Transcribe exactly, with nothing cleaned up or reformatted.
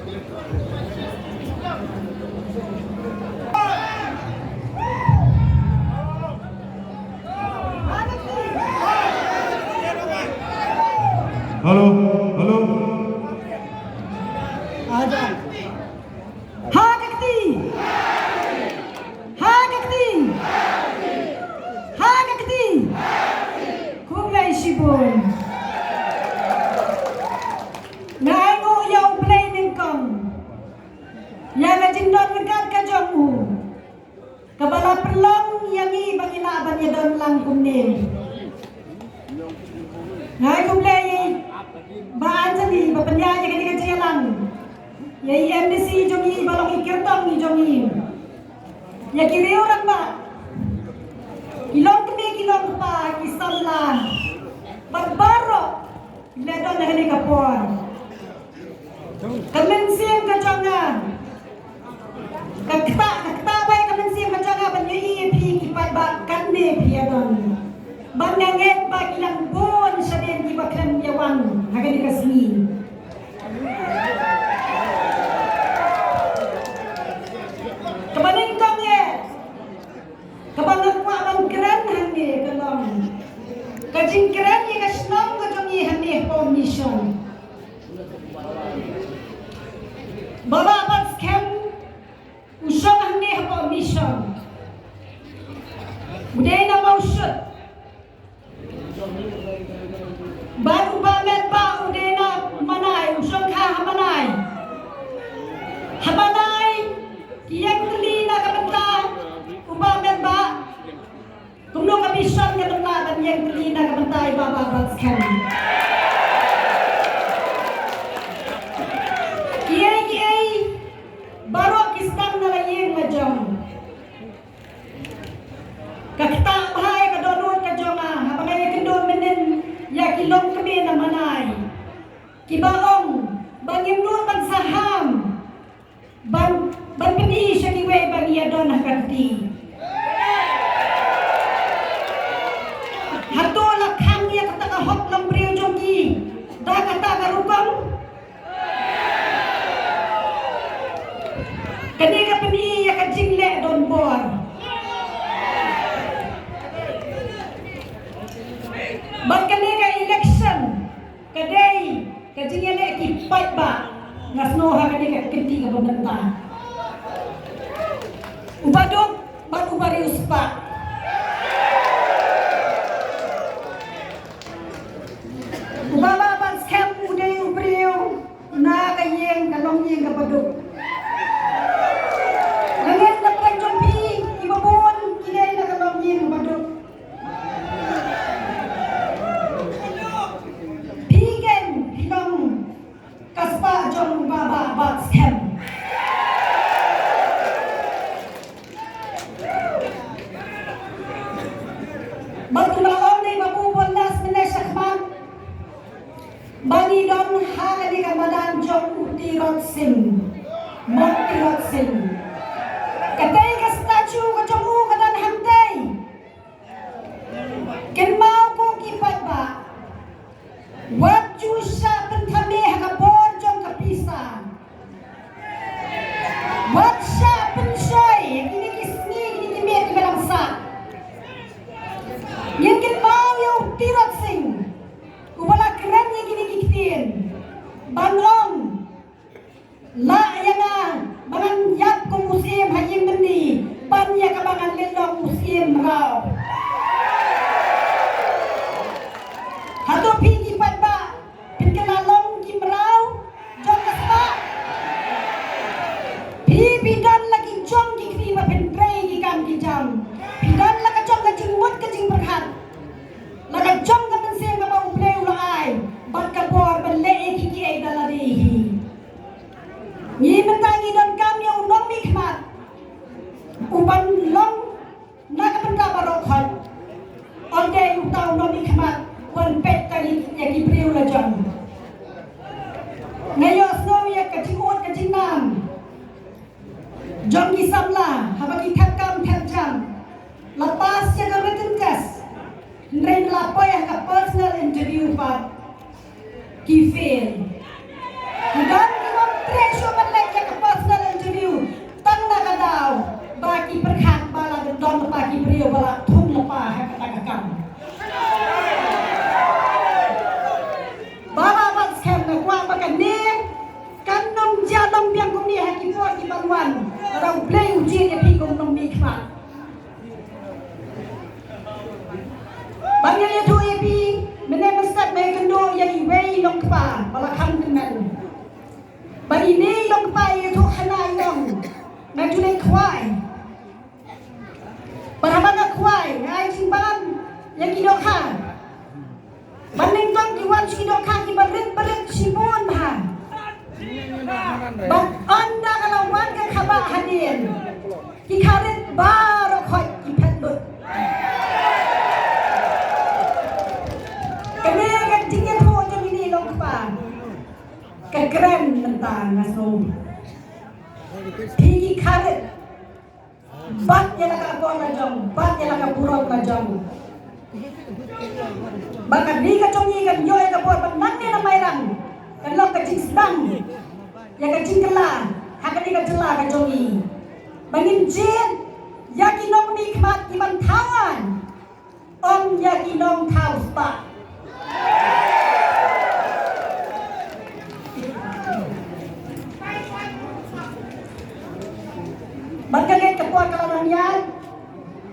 Hello, hello. Ha ka kti. Ha ka kti. Ha ka kti. Khublei shibun. Nga ainguh ïa U Blei nyngkong ïa ka jingdon ryngkat ka jong u, kaba la pynlong ïa ngi ba ngi lah ban ïadon lang kumne. Nga ai khublei ïa i Bah Anthony ba pynïaid ïa kane ka jingïalang, ïa i M D C jong ngi ba long i kyrtong i jong ngi, ïa ki riew rangbah, ki longkmie ki longkpa, ki samla bad baroh ki la don ha kane ka por. Ka mynsiem ka jong nga, ka ktah, ka ktah bai ka mynsiem ka jong nga ban ïohi ïa phi ki paidbah katne phi ïadon. Bad nga ngeit ba ki nang bun shadien kiba khlem ïa wan ha kane ka sngi. Kaba nyngkong eh, kaba nga kwah ban kren hangne ka long ka jingkren ïa ka shnong ka jong ngi hangne hapoh Mission. Bah Batskhem u shong hangne hapoh Mission. U dei na Mawshut. Bad u Bah Metbah u dei na Manai, u shong kha ha Manai. Ha Manai ki ïeng tylli na ka bynta u Bah Metbah. Kumno ka Mission ka dang lah ban ïeng tylli na ka bynta i Bah Batskhem? Kiei kiei baroh ki sdang na la ïing la jong. Ka ktah bha ïa ka dohnud ka jong nga haba nga ïakynduh mynnin ïa ki longkmie na Manai kiba ong ba ngim nud ban saham ban, ban pyni sha kiwei ba ngi ïadon ha ka kti. Hato la khang ïa kata ka hok longbriew jong ki da kata ka rukom? Kane ka pyni ïa ka jingleh donbor. Bad kane ka election ka dei ka jingïaleh ki paidbah. Nga sngew ha kane ka kynti kaba mynta u baduk bad u bariewspah. U Bah Batskhem u dei u briew na ka ïing, ka longïing kaba duk. Nga ngeit na pdeng jong phi kiba bun ki dei na ka longïing kaba duk. Phi ken phi long ka spah jong u Bah Batskhem. Bad kumba la ong dei ba u bun nas mynne shakhmat ba ngi don ha kane ka madan jong u Tirot Sing, Mon Tirot Sing. Katei ka statue ka jong u ka don hangtei. Kynmaw ko ki paidbah, wat ju shah pynthame ha ka bor jong ka pisa. Wat shah pynshoi ha kine ki sngi, kine ki miet kiba dang sah. Ngin kynmaw ïa u Tirot Sing uba la kren ïa kine ki ktien ban ong, lah ïa nga ba ngan ïap kum u syiem ha ïing byndi ban ïa kaba ngan leit long u syiem mraw. Hato phi ki paidbah phin kylla long ki mraw jong ka spah? Phi, phi don la ki jong ki kti ba phin trei ki kam ki jam. Phi don la ka jong ka jingmut ka jingpyrkhat, la ka jong ka mynsiem kaba U Blei u la ai bad ka bor ban leh ïa kiei kiei da lade hi. Ngi mynta ngi donkam ïa u nongmihkhmat uban long na ka bynta baroh khoit. Ym dei uta u nongmihkhmat uban peit tang ïa ki briew la jong. Nga ïohsngew ïa ka jingud ka jingnam jong ki samla haba ki thep kam thep jam, la pass ïa ka written test, hynrei la poi ha ka personal interview pat ki fail. Ki don ki bym treh Ban leh ïa ka personal interview tang na ka daw ba ki pyrkhat ba la don lypa ki briew ba la thung lypa ha kata ka kam. Ba la bat skhem, nga kwah ba kane kan ym jia long biang kumne ha ki por ki ban wan. Lada U Blei u jied ïa phi kum nongmihkhmat. Ba nga ïathuh ïa phi, mynne mynstep me kynduh ïa iwei i long kpa ba la kham kmen. Ba ine i long kpa i ïathuh hana i ong, nga ju leit khwai. Bad haba nga khwai, nga ai jingbam ïa ki dohkha. Bad nyngkong ki wan sha ki dohkha kiba rit ba rit shibun bha. Bad ynda ka la wan ka khabah hadien, ki kharit baroh khoit ki phet lut. Kane ka jingïathuh jong ine i long kpa ka kren mynta nga sngew. Phi ki kharit, bat ïa la ka akor la jong, bat ïa la ka burom la jong. Ba kane ka jong ngi kan ïoh ïa ka bor ba nangne na Mairang kan long ka jingsdang ïa ka jingkylla ha kane ka jylla ka jong ngi. Ba ngin jied ïa ki nongmihkhmat ki ban thaw aiñ. Ym ïa ki nongthaw spah. Bad ka leit ka por ka la nang ïaid,